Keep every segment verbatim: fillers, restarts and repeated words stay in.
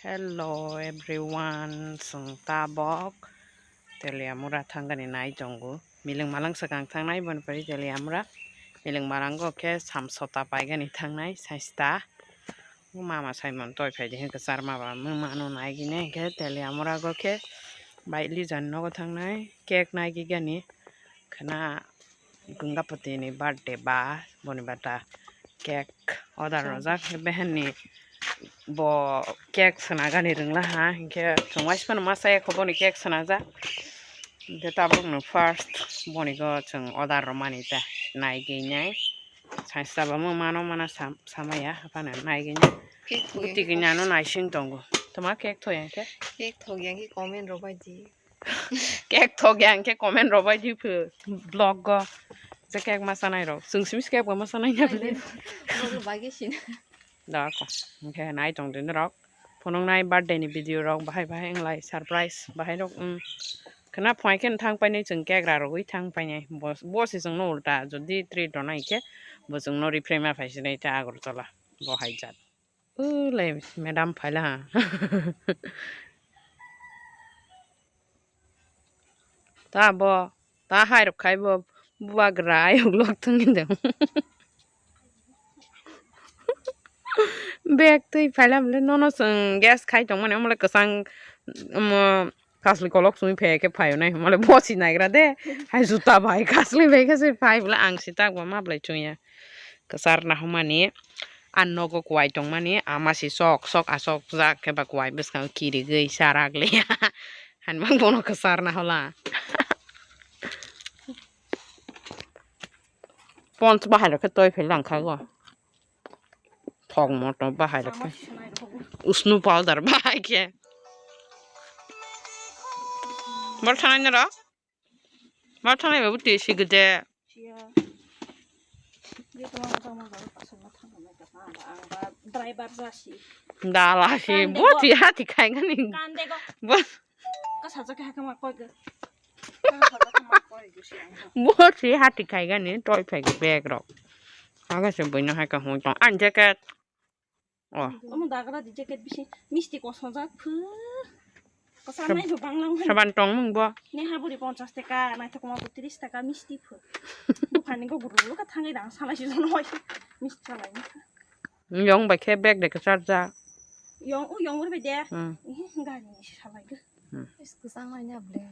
Hello everyone, chwng tabok Teliamura thangani nai tongo. Miling malang swkang thangnai boni pari Teliamura. Miling malango khe samsota paigani thangnai saista. Mama Simon toi phaidi hinkhe charma ba mama no naigini hinkhe Teliamura go khe baili jani nogo thangnai. Cake naigigani khna Gungapati ni birthday ba boni bata cake order rojak, behenni bo cake swnagani rwngla ha, hinkhe chwng waisano ma chaya kho boni cake swnajak. Hinkhe tabukno first boni go chwng order rwmani ta naigwi nai. Saista ba mano mana samaya haphano naigwi nai. Tiki nano naising tongo. Toma cake thoya hinkhe? Cake thokya hinkhe comment rok bai di. Cake thokya hinkhe comment rok bai di phu vlog go. Je cake ma chanai rok. Chwng simi cake bo ma chanai ya bile. Vlog bai ge sina. Da ko. Hinkhe nai tong di norok. Phunuknai birthday ni video rok bahai bahai wng lai surprise bahai rok wng. Khna phai khe thang painai chwng cake ra rwgwi thang painai. Bo, bo se chwngno ulta jodi treat rwna hinkhe bo chwngno rifrema phai sinai ta Agartala. Bo hai jat. Ulai madam phaila ha. Ta bo, ta hai rok khai bo, bubagra ayok lok thung de. Bag twi phaila bole nono chwng gas khai tongmani, omo le kwchang, omo kasli kolok chumui phai khe phaio nai, omo le bosi naigra de. Hai juta bai kasli bai khe se phai bole ang si tak bo ma blai chwng ya. Kwchar nahumani, a nogo kwai tongmani, ama si sok sok asokjak khe ba kwai bwskango kirigwi charak liya. Hanbang bono kwchar nahola. Pons bahai rok khe toi phai langkhago. Thok moto bahai rok khe. Usnu powder bahai khe. Bor thanai noro? Bor thanai babu twi si gede. Driver jasi. Dala si. Bo ti hati khai gani. Bo. Kasajak hai kama koi ge. Bo si hati khai gani toi phai bag rok. Aga se boino hai ka hoi tong. An jacket. Oh. Omo dagra di jacket bisi misti kosongjak phu. Kosa nai bo banglang. Saban tong mung bo. Ne ha buri ponchas taka, nai thok ma bo tris taka misti phu. Buphani go guru ka thangai dang salai si jono hoi. Misti salai. Yong bai khe bag de kwchar ja. Yong u yong ur bai de. Hmm. Gari ni salai go. Hmm. Is kwchang nai na ble.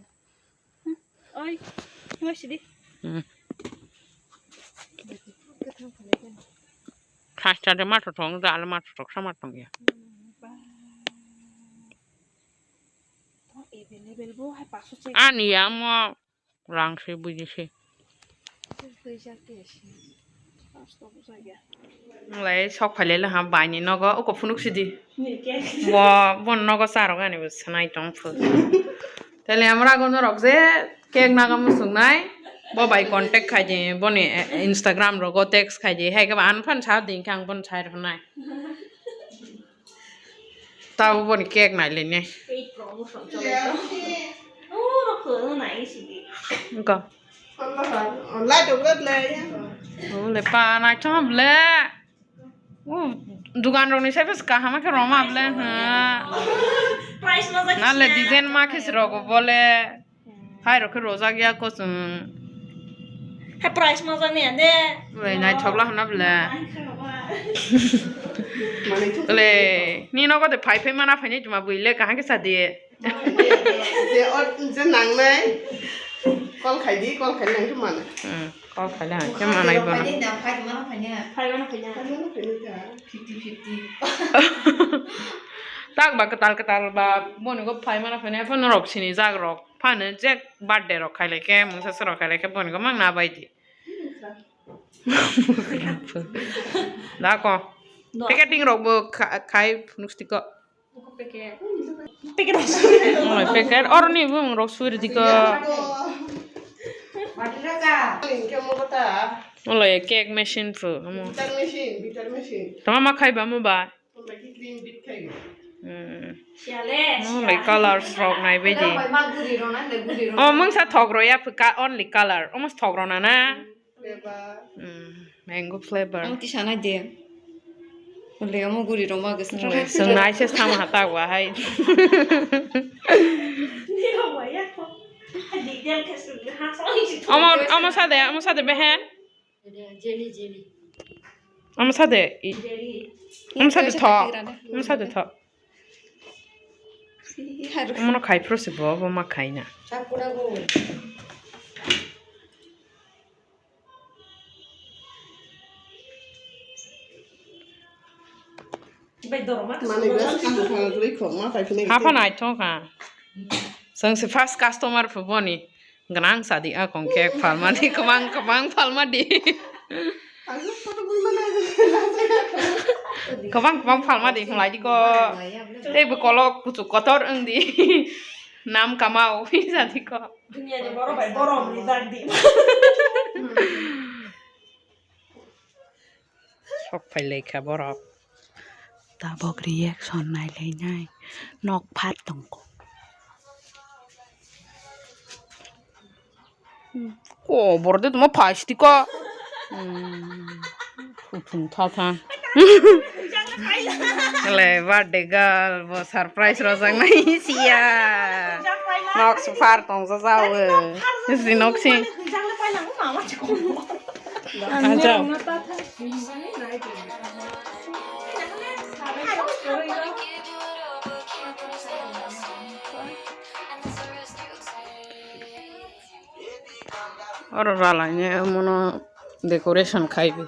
Oi, oi sidi. Hmm. Khasta de mathothok, da le mathothok sa matong ya. Ani ya mo rang se buji se. Nglai sok phailai laha baini nogo uko phunuk sidi. Bo bon nogo charok ani bo swnai tong phu. Tele amra gono rok je cake naga muchungnai. Bo bai contact khai di boni, eh, Instagram rogo text khai di. Hai khe ba an phan sa ding khe ang bon sai rwnai. Tabo boni cake nai le ne. Paid promotion cholai tong. Oh, rokho no nai si di. Engko. Light of red le. Oh, le pa nai tong ble. Oh, dugan rok ni sai bas kaham khe roma ble. Ha. Price ma jai. Na le design ma khe si rok bo le. Hai rok khe rojak ya kosong. Hai price ma jani ya de. Oi, naithok la hana bla. Le, ni nogo de phai phai mana phai ni tuma bui le kaham khe sa di. Je or je nang nai. Call khai di, call khai nang tuma na. Hmm, call khai nang khe manai bo. Phai mana phai na. Fifty fifty. Tak ba kwtal kwtal ba boni go phai mana phai na phone rok sini jak rok. Phano je birthday rok khailai khe, mungsa se rok khailai khe, boni go mang na bai di. Da ko. Packeting rok bo kha-, khai phunuk sidi ko. Packet. Packet rok suri. Oi, packet. Oroni bumung rok suri di ko. Olo cake machine phu. Bitter machine, bitter machine. Tama ma khai ba mo ba? Hmm. Siale, oh, siale. Colors rok nai bai di. Oh, mungsa thok ro ya phuka only color. Omo thok ro na na. Flavor. Hmm, mango flavor. Ang tisa nai de. Le omo guri roma gese. Sung nai se sama hata wa hai. Omo, omo sade, omo sade behe. Jelly, jelly. Omo sade, i-, jelly. Omo sade tho. Omo sade tho. Omo no khai phro se bo, bo ma khai na. Hapha naithok ha. Chwng se first customer phu boni. Gwnang sadi a kong khe phalmani, kwbang kwbang phalmadi. Kwbang kwbang phalmadi, hwnlai di ko. Tei bo kolok kuchuk kotor wng di. Nam kamao, hwnsa di ko. Duniani borok bai borom rijak di. Sok phai lai kha borok. Tabok reaction nai lai nai. Nok phat tong kho. O, borok de tongma phai siti ko. Hmm. Kuthum tha tha. Le birthday girl, bo surprise rojak nai siya. Nok sufar tong sa sa we. Si nok si. Acha. Oro ralainai omono decoration khaibi.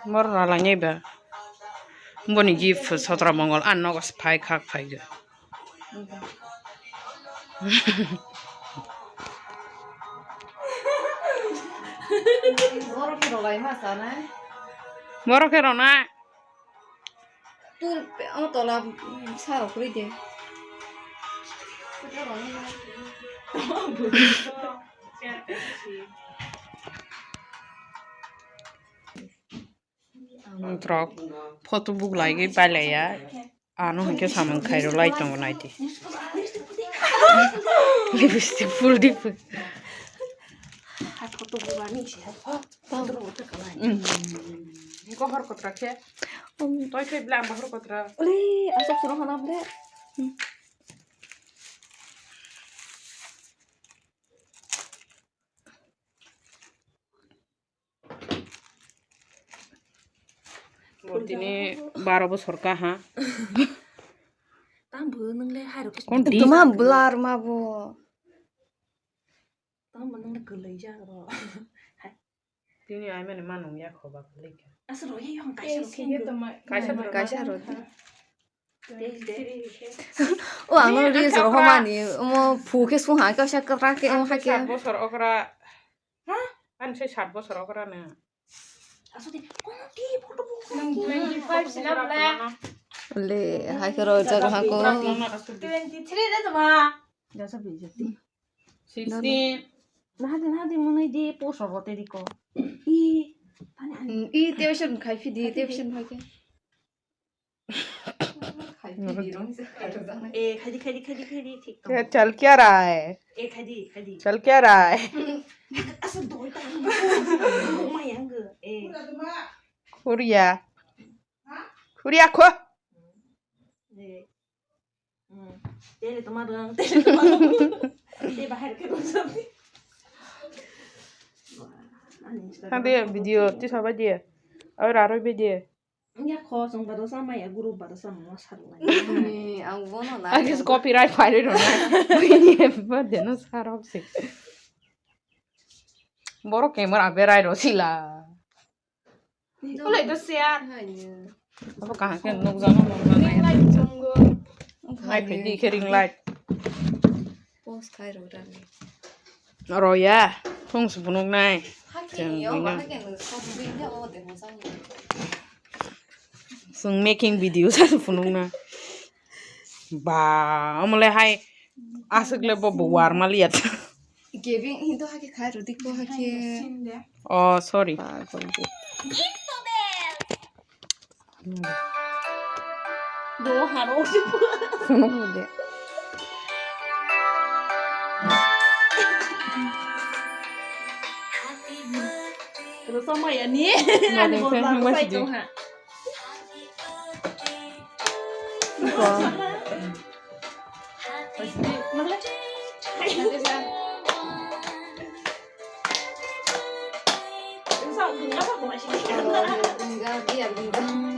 Mor ralainai ba. Boni gift Sotra Mongol, ah, nogo phai khak phai ge. Borok khe rwlai ma chanai. Borok khe rwna. Tul pe-, o tola, mm, sa rok kwrwi de. Wngtrok photo buk laigwi pailaiya. Ano hinkhe samung khairok lai tongo naidi. Lipstick full dip. Ko hor kotra khe. Toi khe bla ang bahar kotra. Ole, asok suro hana ble. Bo tini baro bosor kaha. Tamo nwng le hai rok. Kon di? Tuma blur ma bo. Tamo nwng le kwlai jak ro. Tini ai mani ma nung ya kho ba kwlai kha. Aswk rw ye yong kaisa rw khe. Kaisa rw. Kaisa rw. O ang no reels rw homani omo phu khe sung ha kaisa kwrak khe omo hai khe. Sat bosor okra. Ha? Ani sai sat bosor okra ne. Aswk de kono ti photo bo. Nwng twenty five sina bla. Le hai khe rw jak ha ko. Twenty three de tuma. Jasa bijati. Sixteen. Nahadi, nahadi, mwnwi di post rogo tei di ko. I, tani ani. Hmm, i, tei oiso khai phidi, tei oiso khai khe. Khai phidi, rong se khai rok jang nai. Eh, khai di, khai di, khai di, khai di, thik tong. Ye chal kya raha hai? Eh, khai di, khai di. Chal kya raha hai? Asa doi ta. Mai ang ge. Eh. Khuriya. Khuriya kho. Eh. Hmm. Tele toma dong, tele toma dong. Tei bahar khe rojak. Ani Instagram. Thang de video tisa bai de. Oi raroi bai de. Ya kho song bado sa maya guru bado sa mo sa lai. Ni ang bono na. Agi copyright file ro na. Bini happy birthday no sarok se. Borok camera berai ro sila. Ulai to share. Abo kaham khe nukjakno nukjaknai. Ring light chongo. Nai phai di khe ring light. Post khai rw rani. Oro ya, thung se phunuk nai. Chwng making video sa se phunuk na. Ba, omo le hai aswk le bo bo war maliya. Giving hinto hake khai rw di ko hake. Oh, sorry. Pagol de. Do haro. Phunuk de. Maya ni ani bol bang sai tong ha.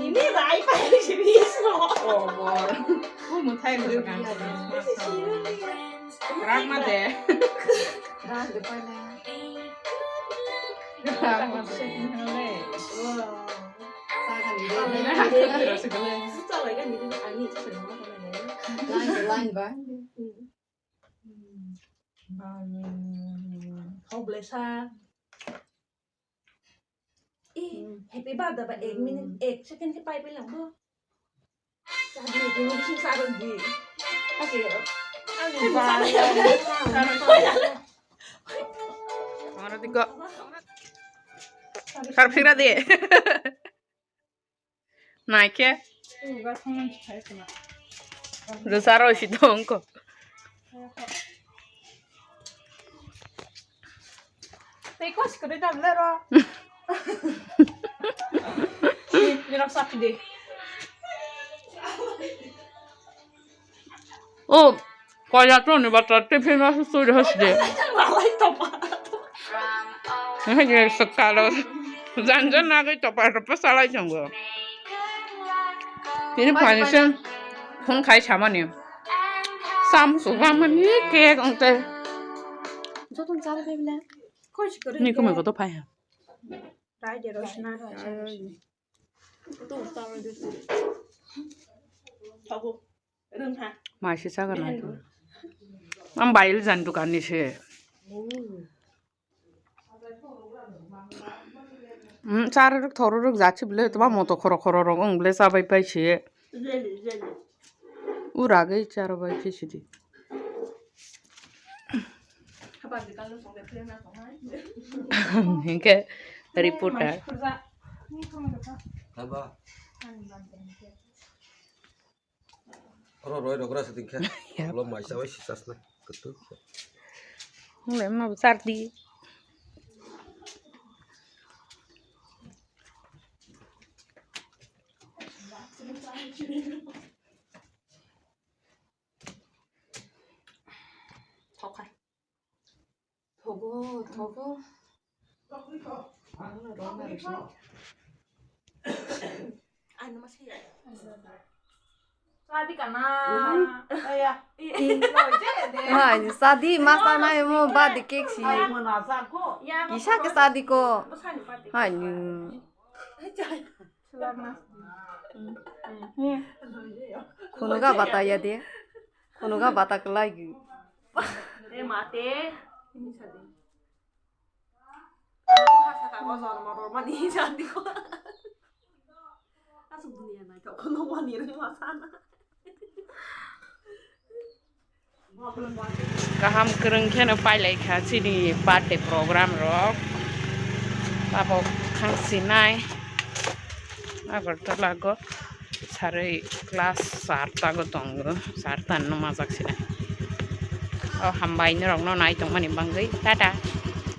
Ini rai pa sini sih. Oh, bor. Ku mutai lu kan. Rang ma de. Rang de pa na. Rang ma de. Wow. Sa kan de. Line, line ba. Hau blesa. Ih, happy birthday ba ek minute, ek second khe pai pai lang bo. Sa di, di, di, sa di. Kasi, ani ba. Ora tiko. Kar phira de. Naikhe. Rwsa rw si tongko. Tei kos kwrwi da bwle ro. Ni, ni rok sa pide. O, koya to ni bata tiffin ma su su de hos de. Malai topa. Ngai je sakalo. Jan jan na gai topa topa salai chongo. Tini pani sen phone khai chamani. Sam su gamani ke kongte. Joton chara bebla. Koi chikore. Ni kumai koto phai ha. Rai de rosna. Maise chaga nai. Ang bail jan dukan ni se. Hmm, chara rok thoro rok jachi bile toma moto khoro khoro rok ang bile chabai pai se. Ura gai chara bai phi sidi. Hingke reporter. Oro roi rok ra siting khe. Yep. Lo mai chawi si sasna. Kutu. Hule ma sardi. Thokai. Thogo, thogo. Ano roma rwsai. Ano ma siya. Sadi kana. Aya. Hai, sadi masa nai mo badi cake si. Ay, mo na sa ko. Kisa ke sadi ko. Hai. Khunu ga bata ya de. Khunu ga bata kelai gi. Te mate. Ini sadi. Aku hasa ka ko zor moror mani sadi ko. Asuk dunia nai ka kono mani re masana. Kaham kwrwng kheno pailai kha chini birthday program rok. Abo khang sinai Agartala go sarwi class sarta go tongo, sarta no majak sinai. O hambai norok no nai tongmani bangwi tata.